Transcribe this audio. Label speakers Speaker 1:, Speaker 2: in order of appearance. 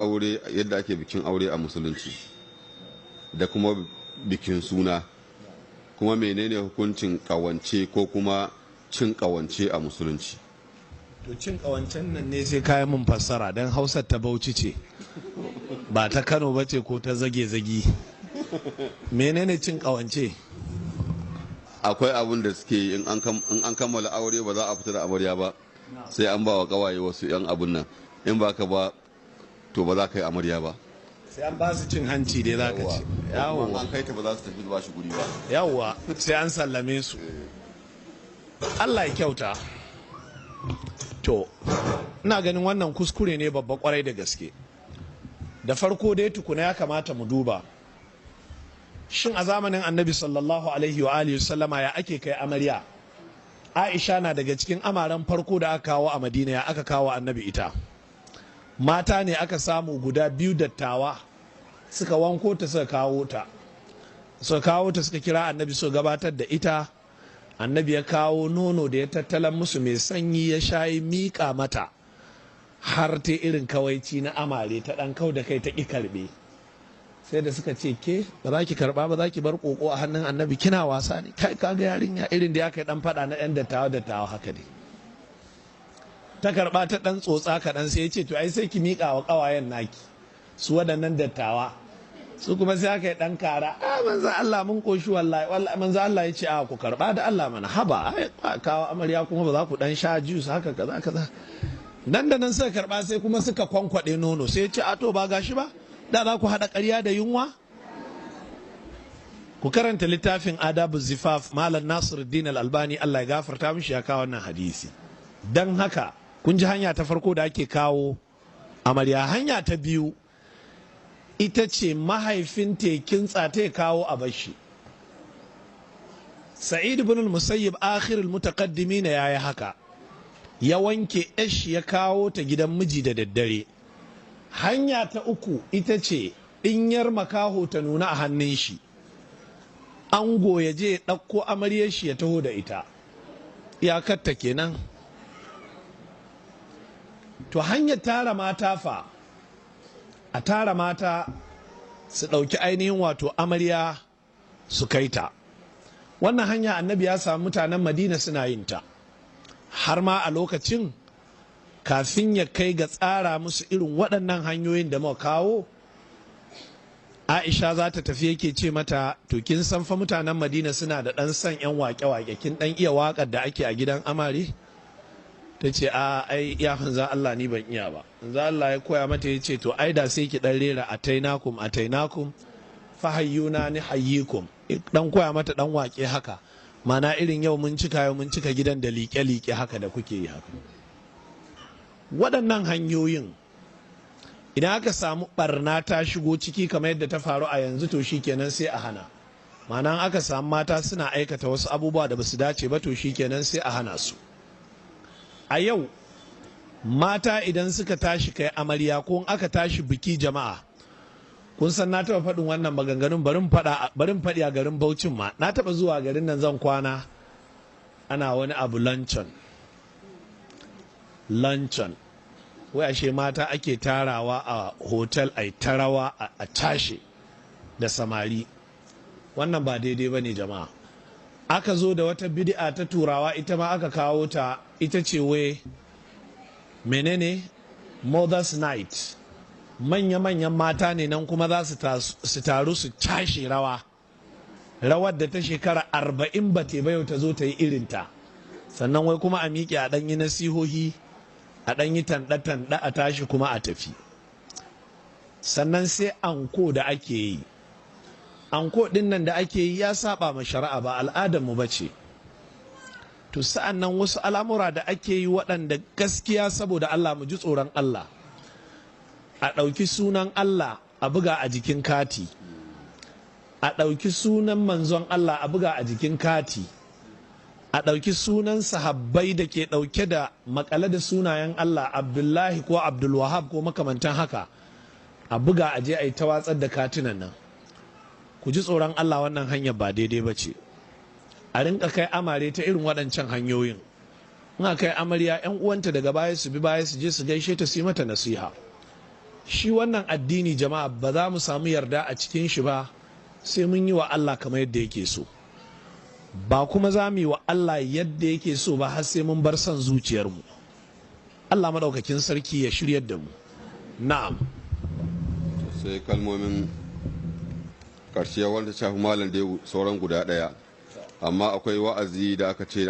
Speaker 1: Aure, yadda ake bikin aure a Musulunci da kuma bikin suna, kuma menene hukuncin kawance ko kuma cin kawance a Musulunci?
Speaker 2: To, cin kawancen nan ne sai kayan mun fassara, don Hausar ta Bauchi ce, ba ta Kano ba ce ko ta zage-zage. Menene cin kawance?
Speaker 1: Akwai abun da suke yi, in an kammala aure ba za a fita da amarya ba sai an ba wa kawaye wasu yan abun nan. In ba ka ba, to ba za ka yi amarya ba.
Speaker 2: Sai an ba su cin hanci dai za ka ce.
Speaker 1: Yawwa, an kai ta ba za su tafi ba shi guri ba.
Speaker 2: Yawwa, sai an sallame su. Allah ya kyauta. To, ina ganin wannan kuskure ne babba kwarai da gaske. Da farko dai tukuna ya kamata mu duba, shin a zamanin Annabi sallallahu alaihi wa alihi sallama ya ake kai amarya? Aisha na daga cikin amaren farko da aka kawo a Madina. Ya aka kawo Annabi ita? Mata ne aka samu guda biyu dattawa, suka wanko ta, suka kawo ta, suka kawo ta, suka kira Annabi, suka gabatar da ita. Annabi ya kawo nono da ya tattalan musu mai sanyi, ya shayi, miƙa mata, har ta irin kawaici na amare, ta ɗan kau da kai, ta ƙi karɓe. Sai da suka ce, "Ke, ba za ki karɓa ba, za ki bar ƙoƙo a hannun Annabi? Kina wasa ne? Kai, kaga yarinya." Irin da ya kai ɗan faɗa na ɗan dattawa dattawa haka ne. Ta karɓa, ta ɗan tsotsa kaɗan, sai ya ce, "To ai sai ki miƙa wa ƙawayen naki, su waɗannan dattawa." Su kuma sai aka yi ɗan kara, "A manzo Allah, mun koshi wallahi, wallahi." Manzo Allah ya ce, "A ku karɓa da Allah mana, haba, ai kawo amarya kuma ba za ku ɗan sha juice haka?" Kaza kaza. Nan da nan suka karɓa, sai kuma suka kwankwaɗe nono. Sai ya ce, "A to ba gashi ba, da za ku haɗa ƙarya da yunwa." Ku karanta littafin Adabu Zifaf, Malam Nasiruddin Al-Albani, Allah ya gafarta mishi, ya kawo wannan hadisi. Dan haka kun ji hanya ta farko da ake kawo amarya. Hanya ta biyu ita ce mahaifin tekin ta ya kawo a bashi. Sa'id ibn al-Musayyib, akhir al-mutaqaddimin, yayi haka, ya wanke yashi, ya kawo ta gidan miji da daddare. Hanya ta uku ita ce ɗinyar makaho ta nuna a hannun shi, ango ya je ya ɗauko amaryar shi ya taho da ita. Iyakarta kenan. To, hanyar tara mata fa, a tara mata su ɗauki ainihin wato amarya su kai ta, wannan hanya Annabi ya samu mutanen Madina suna yin ta, har ma a lokacin kafin ya kai ga tsara musu irin waɗannan hanyoyin da muka kawo. Aisha za ta tafi, yake ce mata, "To kin san fa mutanen Madina suna da ɗan son 'yan wake-wake, kin ɗan iya waƙar da ake a gidan amare?" Ta ce, "A ai ya manzan Allah, ni ban iya ba." Manzan Allah ya koya mata, ya ce, "To ai da sai ki ɗan rera atainakum atainakum fahayyuna ni hayyikum." Dan koya mata ɗan wake haka, mana irin yau mun cika, yau mun cika gidan da liƙe-liƙe haka da kuke yi haka. Waɗannan hanyoyin, idan aka samu barna ta shigo ciki kamar yadda ta faru a yanzu, to shikenan sai a hana. Ma'ana aka samu mata suna aikata wasu abubuwa da basu dace ba, to shikenan sai a hana su. A yau mata idan suka tashi kai amarya ko in aka tashi biki, jama'a kun san na taɓa faɗin wannan maganganun, barin faɗi a garin Baucin ma. Na taɓa zuwa garin nan zan kwana, ana wani abu luncheon. Luncheon wai ashe mata ake tarawa a hotel a tarawa a cashe da samari. Wannan ba daidai ba ne, jama'a. Aka zo da wata bid'a ta Turawa, ita ma aka kawo ta, ita ce wai menene, Mother's Night. Manya-manyan mata ne nan kuma za su taru su cashe rawa, rawar da ta shekara 40 ba te yau ta zo ta yi irinta. Sannan wai kuma a miƙe a ɗanyi nasihohi, a ɗanyi tanɗe-tanɗe, a tashi kuma a tafi. Sannan sai anko da ake yi. Anko ɗin nan da ake yi ya saba ma shari'a, ba al'adarmu ba ce. To sa'an nan wasu al'amura da ake yi waɗanda gaskiya saboda Allah mu ji tsoron Allah. A ɗauki sunan Allah a buga a jikin kati, a ɗauki sunan manzon Allah a buga a jikin kati, a ɗauki sunan sahabbai da ke ɗauke da makale da sunayen Allah, Abdullahi ko Abdulwahab ko makamantan haka, a buga, a je a yi ta watsar da katunan nan. Ku ji tsoron Allah, wannan hanyar ba daidai ba ce. A rinka kai amare ta irin waɗancan hanyoyin. In kai amarya, 'yan uwanta daga baya su bi baya, su je su gaishe ta, su yi mata nasiha. Shi wannan addini, jama'a, ba za mu samu yarda a cikin shi ba sai mun yi wa Allah kamar yadda yake so. Ba kuma za mu yi wa Allah yadda yake so ba har sai mun bar son zuciyarmu. Allah maɗaukakin sarki ya shiryar da mu. Na'am.
Speaker 1: Sai kalmomin ƙarshe wanda shafi malam da sauran guda ɗaya, amma akwai wa'azi da aka ce